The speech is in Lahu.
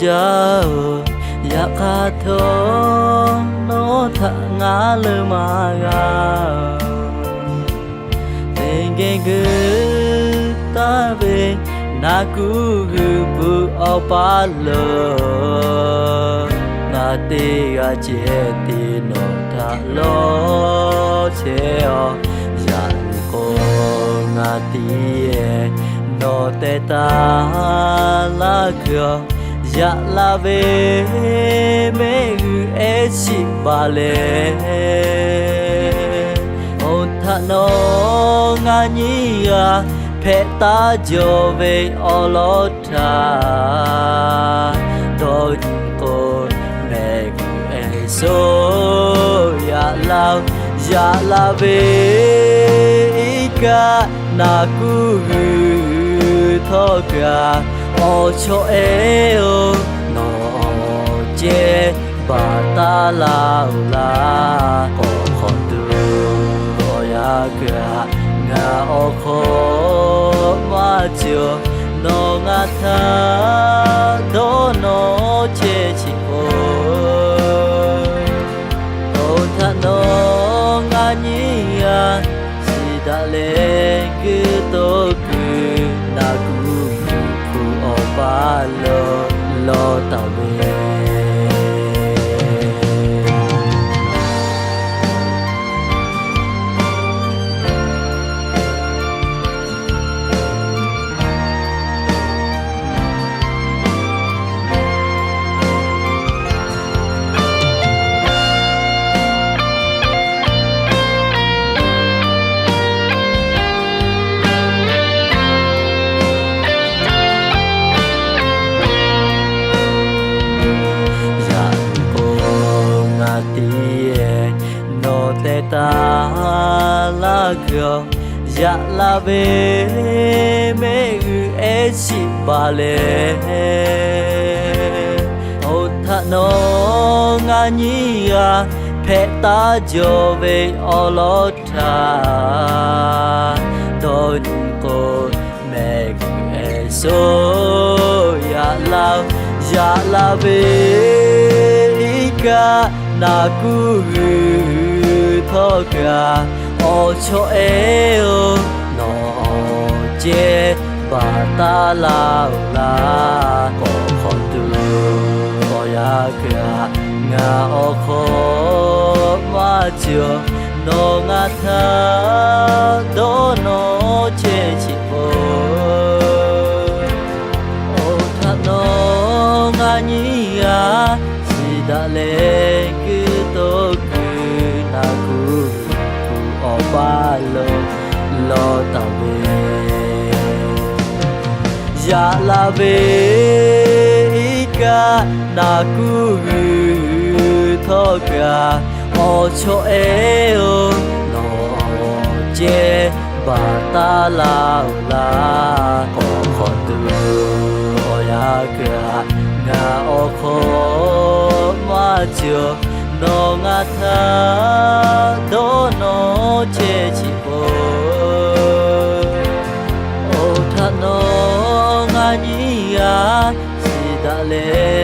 jaˇ-oˬ, yaꞈ hk'aˇ htawˇ nawˬ htaꞈ ngaˬ leuˬ maˇ g'a. Teˇ geh geuˆ taˍ ve naˬ kuˇ g'uiˬ pui awˬ paˇ lo, ngaˬ teˇ g'aˇ ceh tiˉ nawˬ htaꞈ lawˇ chehˇ-aˬ. Yaꞈ nyi k'o, ngaˬ tiˉ yehˬ nawˬ teh taˍ laˇ kuiˬ-aˬ. Yaꞈ la ve mehˆ g'uiˬ ehˉ shiˍ baˬ leh, oˇ htaꞈ nawˬ ngaˬ nyiˇ g'aˇ hpehꞈ taˉ jaw ve awˬ lawn htaꞈ dawˇ nyi k'o, mehˆ g'uiˬ ehˉ suhˉ yaꞈ la-oˬ. Yaꞈ la ve iˉ kaˆ naˬ kuˇ g'uiˬ htawˇ kaꞈ, awˬ chawˇ ehˉ-oˬ, nawˬ ceh baˬ taˉ laˇ-oˬ laˇ. K'awꞈ hk'awꞈ tuˬ awˬ yanˇ kaꞈ ngaˬ awˬ hk'aw maˇ cawˬ. Nawˬ ngaˬ htaꞈ dawˇ nawˇ chehˇ chi k'o, oˇ htaꞈ nawˬ ngaˬ nyiˇ g'aˇ shiˍ daꞈ leh g'uiˇ toˇ kuiˬ, naˬ kuˇ g'uiˬ hpu awˬ paˇ lo lawˇ taˍ ve. Yaꞈ nyi k'o, ngaˬ tiˉ yehˬ nawˬ teh taˍ laˇ kuiˬ-aˬ. Yaꞈ la ve mehˆ g'uiˬ ehˉ shiˍ baˬ leh, oˇ htaꞈ nawˬ ngaˬ nyiˇ g'aˇ hpehꞈ taˉ jaw ve awˬ lawn htaꞈ dawˇ nyi k'o, mehˆ g'uiˬ ehˉ suhˉ yaꞈ la-oˬ. Yaꞈ la ve iˉ kaˆ naˬ kuˇ g'uiˬ htawˇ kaꞈ, awˬ chawˇ ehˉ-oˬ, nawˬ ceh baˬ taˉ laˇ-oˬ laˇ. K'awꞈ hk'awꞈ tuˬ awˬ yanˇ kaꞈ ngaˬ awˬ hk'aw maˇ cawˬ. Nawˬ ngaˬ htaꞈ dawˇ nawˇ chehˇ chi k'o, oˇ htaꞈ nawˬ ngaˬ nyiˇ g'aˇ shiˍ daꞈ leh g'uiˇ toˇ kuiˬ, naˬ kuˇ g'uiˬ hpu awˬ paˇ lo lawˇ taˍ ve. Yaꞈ la ve iˉ kaˆ naˬ kuˇ g'uiˬ htawˇ kaꞈ, awˬ chawˇ ehˉ-oˬ, nawˬ ceh baˬ taˉ laˇ-oˬ laˇ. K'awꞈ hk'awꞈ tuˬ awˬ yanˇ kaꞈ ngaˬ awˬ hk'aw maˇ cawˬ. Nawˬ ngaˬ htaꞈ dawˇ nawˇ chehˇ chi k'o, oˇ htaꞈ nawˬ ngaˬ nyiˇ g'aˇ shiˍ daꞈ leh